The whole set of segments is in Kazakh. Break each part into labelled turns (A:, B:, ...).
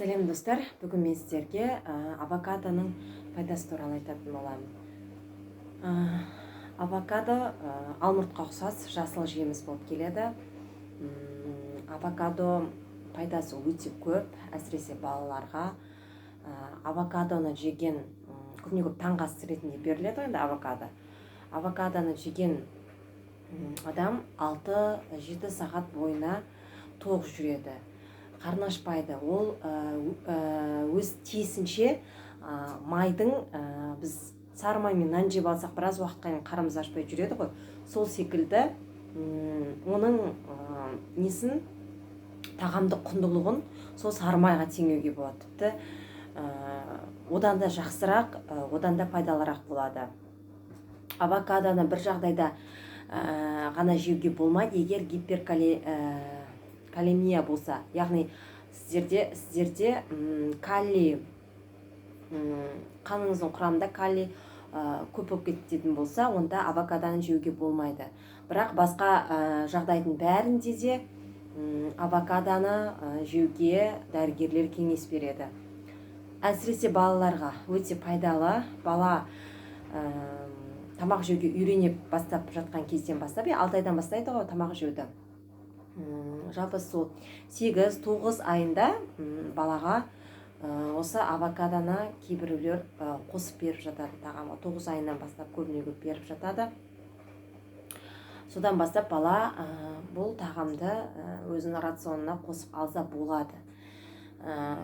A: Сәлем, достар! Бүгін мен сіздерге авокадоның пайдасы туралы айтатын боламын. Авокадо алмұртқа ұқсас жасыл жеміс болып келеді. Авокадо пайдасы өте көп, әсіресе балаларға. Авокадоны жеген, көбіне көп таңғы ас ретінде беріледі ғой енді авокадо. Авокадоны жеген адам 6-7 сағат бойына тоқ жүреді, қарны ашпайды. Ол өз тиісінше майдың, біз сары маймен нан жеп алсақ, біраз уақытқа дейін қарнымыз ашпай жүреді ғой, сол секілді оның несін, тағамдық құндылығын сол сары майға теңеуге болады. Тіпті одан да жақсырақ, одан да пайдалырақ болады. Авокадоны бір жағдайда ғана жеуге болмайды: егер гиперкалемия болса, яғни сіздерде калий, қаныңыздың құрамында калий көп болып кететін болса, онда авокадоны жеуге болмайды. Бірақ басқа жағдайдың бәрінде де авокадоны жеуге дәрігерлер кеңес береді. Әсіресе балаларға өте пайдалы. Бала тамақ жеуге үйрене бастап жатқан кезден бастап, иә, 6 айдан бастайды ғой тамақ жеуді. Жалпы сол 8-9 айында балаға осы авокадоны кейбіреулер қосып беріп жатады тағамға. 9 айынан бастап көбіне көп беріп жатады. Содан бастап бала бұл тағамды өзінің рационына қосып алса болады.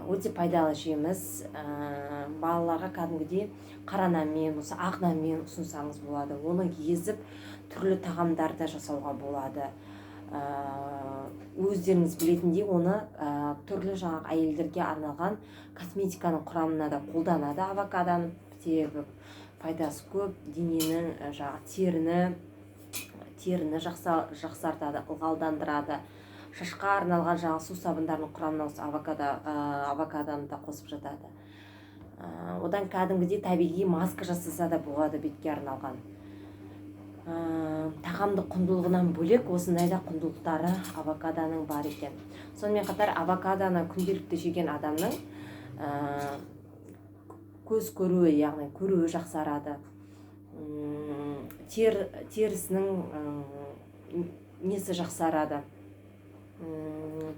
A: Өте пайдалы жеміс. Балаларға кәдімгідей қара нанмен, осы ақ нанмен ұсынсаңыз болады. Оны езіп, түрлі тағамдарды жасауға болады. Өздеріңіз білетіндей, оны түрлі жаңағы әйелдерге арналған косметиканың құрамына да қолданады авокадоны, себебі пайдасы көп. Дененің жаңағы теріні жақсартады, ылғалдандырады. Шашқа арналған жаңағы сусабындардың құрамына осы авокадоны да қосып жатады. Одан кәдімгідей табиғи маска жасаса да болады бетке арналған. Тағамдық құндылығынан бөлек, осындай да құндылықтары авокадоның бар екен. Сонымен қатар авокадоны күнделікті жеген адамның көз көруі, яғни көруі жақсарады. Терісінің несі жақсарады,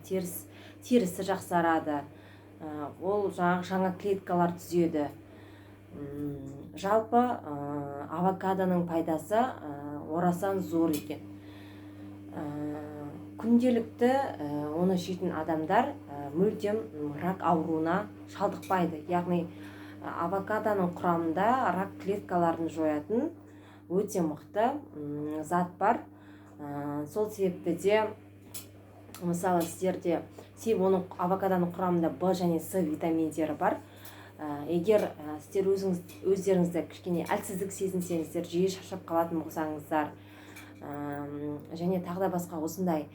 A: терісі жақсарады. Ол жаңағы жаңа клеткалар түзеді. Жалпы авокадоның пайдасы орасан зор екен. Күнделікті оны жейтін адамдар мүлдем рак ауруына шалдықпайды, яғни авокадоның құрамында рак клеткаларын жоятын өте мықты зат бар. Сол себепті де, мысалы, сіздерде, себебі оның, авокадоның құрамында В және С витаминдері бар. Егер сіздер өздеріңізді кішкене әлсіздік сезінсеңіздер, жиі шаршап қалатын болсаңыздар және тағы да басқа осындай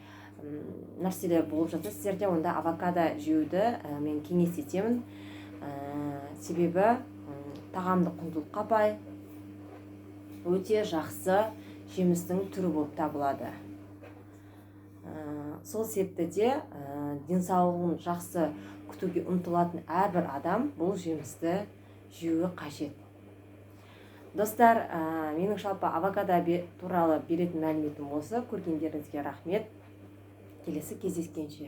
A: нәрселер болып жатса сіздерде, онда авокадо жеуді мен кеңес етемін. Себебі тағамдық құндылыққа бай, өте жақсы жемістің түрі болып табылады. Сол себепті де денсаулығын жақсы күтуге ұмтылатын әрбір адам бұл жемісті жеуі қажет. Достар, менің жалпы авокадо туралы беретін мәліметім осы. Көргендеріңізге рахмет, келесі кездескенше!